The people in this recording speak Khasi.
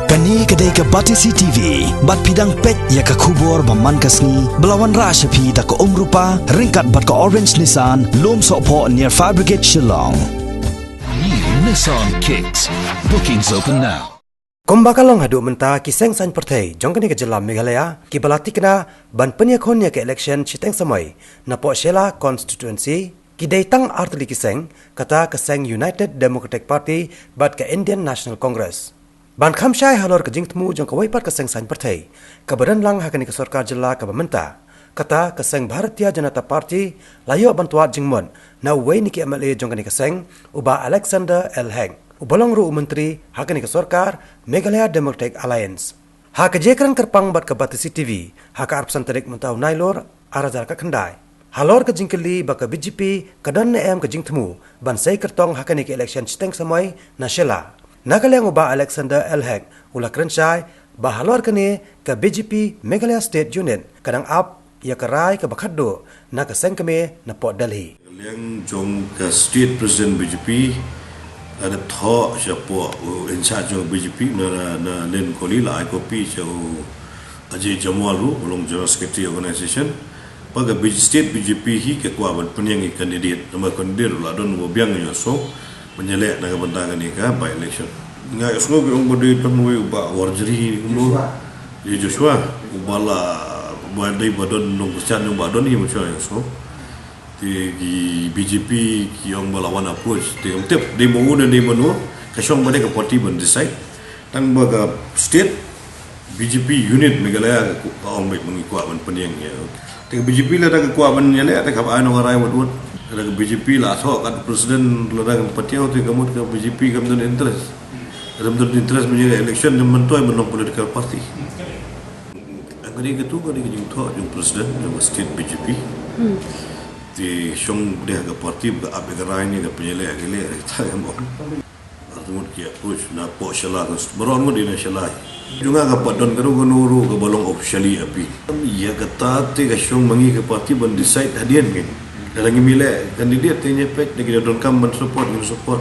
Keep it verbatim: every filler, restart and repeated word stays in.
Kane ka dei ka Batesi T V, bad phi dang peit ïa ka khubor ba man ka sngi, ba la wanrah sha phi da ka Umrupa, ryngkat bad ka Orange Nissan, Lumsohphoh near Fire Brigade Shillong. New Nissan Kicks. Bookings open now. Kumba ka long haduh mynta, ki seng saiñ pyrthei jong kane ka jylla Meghalaya ki ba la tikna ban pynïakhun ïa ka election shiteng samoi napoh Shella constituency, ki dei tang artylli ki seng, kata ka seng United Democratic Party bad ka Indian National Congress. Ban kham shai halor ka jingthmu jong kawei pat ka seng saiñ pyrthei kaba don lang ha kane ka sorkar jylla kaba mynta, kata ka seng Bharatiya Janata Party la ïoh ban twad jingmut na uwei na ki M L A jong kane ka seng, u Bah Alexander L Hek, uba long ruh u myntri ha kane ka sorkar Meghalaya Democratic Alliance. Ha ka jingkren kyrpang bad ka Batesi T V ha ka arphew san tarik mynta u Nailur, ar hajar khatkhyndai, halor ka jingkylli ba ka B J P ka don ne em ka jingthmu ban sei kyrtong ha kane ka election shiteng samoi na Shella, na ka liang u Bah Alexander L Hek u la kren shai ba halor kane ka B J P Meghalaya State Unit ka dang ap ïa ka rai kaba khatduh na ka seng kmie napoh Delhi. Ka liang jong ka State President B J P, ada thoh shapoh u in charge jong B J P na, na Lynn Kohli, la ai copy sha u Ajay Jamwal ruh, u long General Secretary Organization. Ba ka B J, State B J P hi ka kwah ban pynïeng ïa candidate, namar candidate ruh la don uba biang ïa u sngewbha ban ïaleh na ka bynta kane ka by election. Nga ïohsngew ki ong ba dei tang uwei u Bah Warjri kumno. Joshua. Ïa Joshua, uba la, ba dei ba don nongkyrshan jong Bah Don hi, Joshua, ïohsngew. Te ki B J P ki ong ba la wan approach, te ym tip dei ma u ne dei mano, ka shong ba dei ka party ban decide. Tang ba ka state B J P unit Meghalaya ka ong ba ngi kwah ban pynïeng ïa. Te ka B J P lada ka kwah ban ïaleh, te ka ai noh ka rai wat wat. Lada ka B J P la thoh kat president, lada ka party te ka mut ka B J P kam don interest. Kam don interest ban ïaleh election, ne myntoi ban long political party. Ka dei katu ka dei ka jingthoh jong president jong ka state B J P. Te shong dei ha ka party ba ka ap ïa ka rai ne ka pynïaleh ïa ka leh, ta ka mon. Ar ngut ki approach napoh Shella ka, baroh ngut dei na Shella. Jong nga ka pat don kano kano ruh kaba long officially appeal. Ïa kata te ka shong ma ngi ka party ban decide hadien ngi. Lada ngim ïaleh candidate te ngi peit, lada ki donkam ban support, ngin support.